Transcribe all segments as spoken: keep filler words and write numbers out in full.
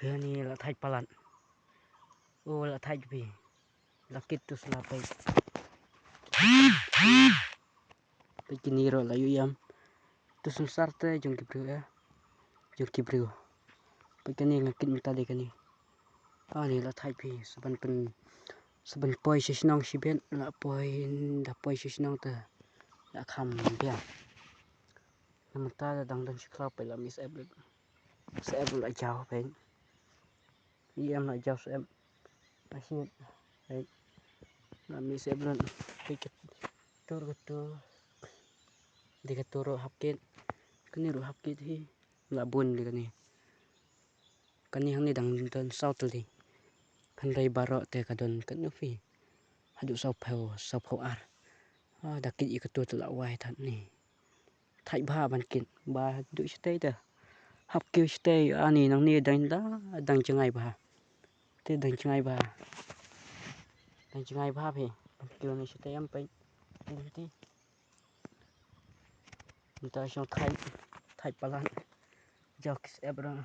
Kane la thait palat. O, la thait phi. La kit tu sla peit. Peit kine ruh la ïoh ïam. Tu sumsar te jong ki briew eh. Jong ki briew. Peit kane nga kit mynta de kane. Ani la thait phi. Sa ban pyn, sa ban poi sha shnong shibit, la poi, da poi sha shnong te la kham biang. Namar ta da dang don shi khlaw peit la mih syep lut. Syep lut la jaw peit. Ïam la jaw syep. La shit. Peit. La mih syep lut. Peit ka tur ka tur. Dei ka tur ruh hap kit. Kane ruh hap kit hi. La bun dei kane. Kane hangne dang don saw tylli. Hynrei baroh te ka don katno phi. Haduh saw phew, saw phew ar. Ah, da kit ïa ka tur te la wai tad ne. Thait bha ban kit. Ba duh shatei te. Hap kiew shatei. Ani nangne dang da, dang jngai bha. Te dang jngai bha. Dang jngai bha phi. Ban kiew ne shatei am peit. Te. Mynta shong thait, thait palat. Jaw ki syep ruh.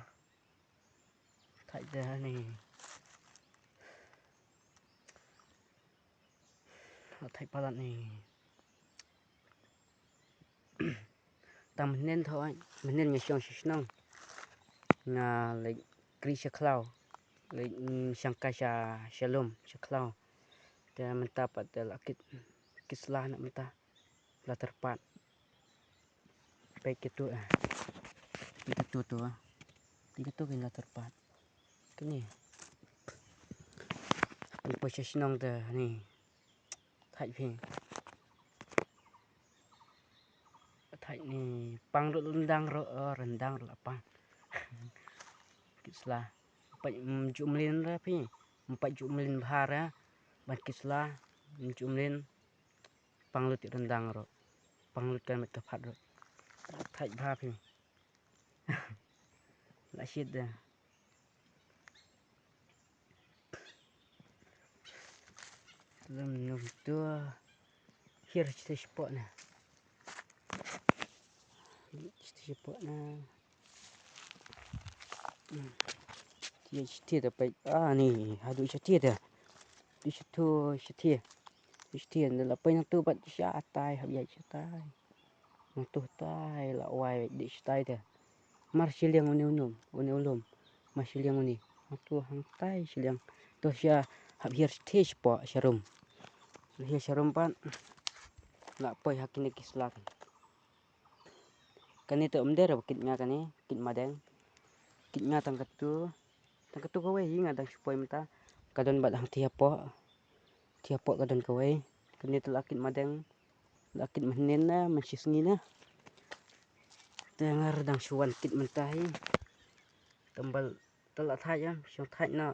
Thait de hani. Thait palat ni. Tang mynhynnin thaw ai, mynhynnin nga shong sha shnong. Nga leit kri sha khlaw. Leit, mm, shang kai sha, sha lum, sha khlaw. Te mynta pat te la kit, kit sla na mynta. La tyrpad. Peit kito, ah. Peit kito to, ah. Peit kito kin la tyrpad. Kini. Peit poi sha shnong te ni. Thait phi. Thait ni pang ruh ryndang ruh, oh, ryndang ruh la pang. Kit sla. Peit, mm, ju mlien ra phi. Peit ju mlien bha ra. Ban kit sla. Mm, ju mlien. Pang lut ryndang ruh. Pang lut ka met ka phad ruh. Thait bha phi. La shit de. Lem num tu. Hiar shite shipok na. Shite shipok na. Hmm. Shite shite da peit. Ah, ni. Haduh shite da. Di shito shite. Shite da la peit nang tu pat shatai hap ïa shatai. Nang tu tai la wai di shatai da. Mar shiliang une u num, une u lum. Mar shiliang une. Nang tu hangtai shiliang. Tu sha hap hiar shite shipok sharum. Hiar sharum pat. La poi ha kine ki sla. Kane te um dei re ba kit nga kane, kit madeng. Kit nga tang katu, tang katu kawei hi nga dang shu poi mynta. Ka don bad hangtei hapoh. Tei hapoh ka don kawei. Kane te la kit madeng. La kit mynhynnin na, mynshisngi na. Te nga ruh dang shu wan kit mynta hi. Tang ba te la thait em, shu thait noh.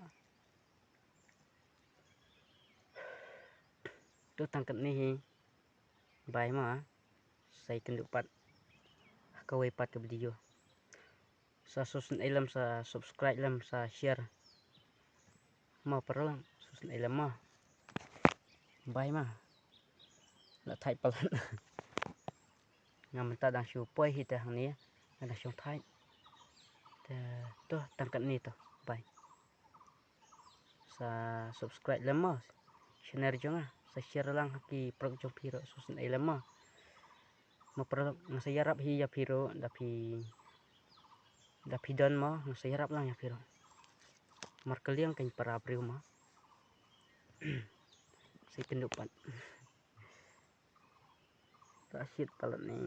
To tang katne hi. Bye mo. Sa ïakynduh pat ha kawei pat ka video. Sa sngewsynei lem sa subscribe lem sa share. Mo paralok sngewsynei lem mo. Bye mo. La thait palat. Nga mynta dang shu poi hi te hangne. Nga dang shu thait. Te to tang katne to. Bye. Sa subscribe lem mo channel jong nga, sa share lang ha ki paralok jong phi ruh, sngewsynei lem mo. Mo paralok, nga sa ïarap hi ïa phi ruh, da phi, da phi don mo, nga sa ïarap lang ïa phi ruh. Markylliang kein para briew mo. Sa ïakynduh pat. Sa shit palat ne.